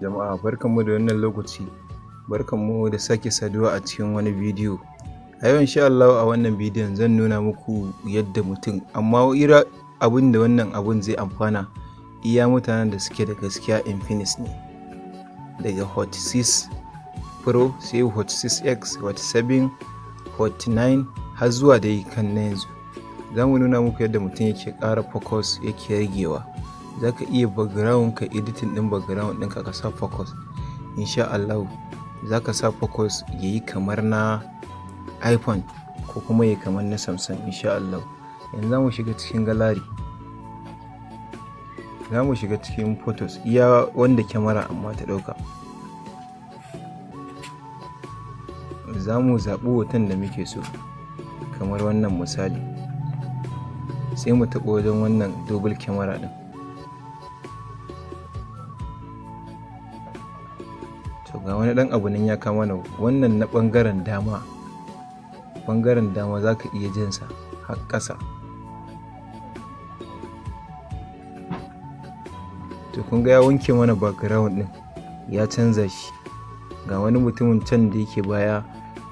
Jama'a, barkanmu da wannan lokaci, barkanmu da sake saduwa a cikin wani bidiyo. A yau insha Allahu a wannan bidiyon zan nuna muku yadda mutum, amma ira abin da wannan abun zai amfana iya mutanen da suke da gaskiya Infinix ne. Daga Hot 6 Pro sai Hot 6X, Hot 7, Hot 9 har zuwa dai kan na yanzu. Za mu nuna muku yadda mutum yake ƙara focus, yake ragewa. Za ka iya background, ka editing ɗin background ɗinka, ka sa focus. Insha Allahu za ka sa focus ya yi kamar na iPhone ko kuma ya kamar na Samsung insha Allahu. Yanzu za mu shiga cikin gallery. Za mu shiga cikin photos, iya wanda kyamara amma ta ɗauka. Za mu zaɓi hoton da muke so, kamar wannan misali. Sai mu taɓa wajen wannan double camera ɗin. To, ga wani ɗan abu nan ya kawo mana wannan na ɓangaren dama. Ɓangaren dama za ka iya jansa har ƙasa. To, kun ga ya wanke mana background ɗin, ya canza shi. Ga wani mutumin can da yake baya,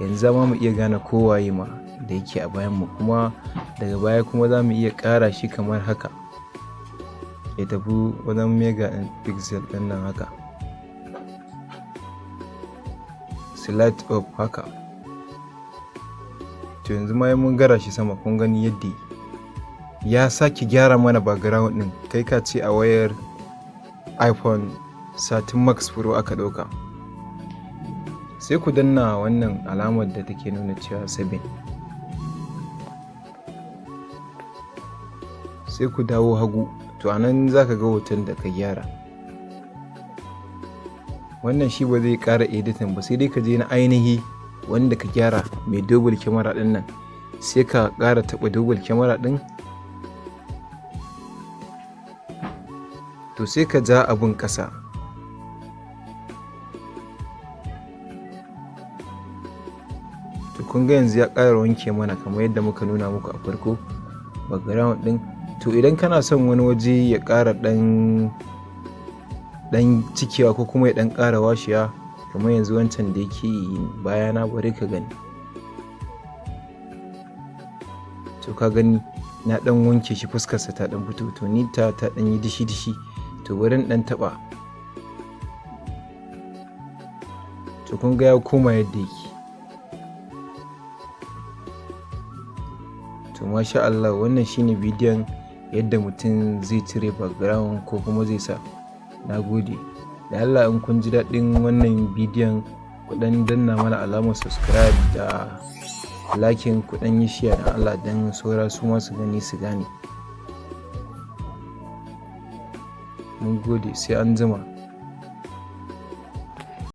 yanzu za mu iya gane ko waye ma da yake a bayan mu. Kuma daga baya kuma za mu iya ƙara shi kamar haka. Ya tafi wajen mega pixel ɗin nan haka. Slide up haka. To, yanzu ma mun gara shi sama, kun gani yadda ya sake gyara mana background ɗin, kai ka ce a wayar iPhone 13 Max Pro aka ɗauka. Sai ku danna wannan alamar da take nuna cewa 7. Sai ku dawo hagu, to a nan za ka ga hoton da ka gyara. Wannan shi ba zai ƙara editing ba, sai dai ka je na ainihi wanda ka gyara mai double camera ɗin nan, sai ka ƙara taɓa double camera ɗin. To, sai ka ja abun ƙasa. To, kun ga yanzu ya ƙara wanke mana kamar yadda muka nuna muku a farko background ɗin. To, idan kana son wani waje ya ƙara ɗan cikewa ko kuma ya ɗan ƙara washewa, kamar yanzu wancan da yake bayana, bari ka gani. To, ka gani na ɗan wanke shi, fuskarsa ta ɗan fito, to ni ta ɗan yi dishi dishi, to bari in ɗan taɓa. To, kun ga ya koma yadda yake. To, masha Allah, wannan shine bidiyon yadda mutum zai cire background ko kuma zai sa. Na gode. Da Allah, in kun ji daɗin wannan bidiyon, ku ɗan danna mana alamar subscribe da liking, ku ɗan yi share da Allah don saura su ma su gani su gane. Mun gode, sai an jima.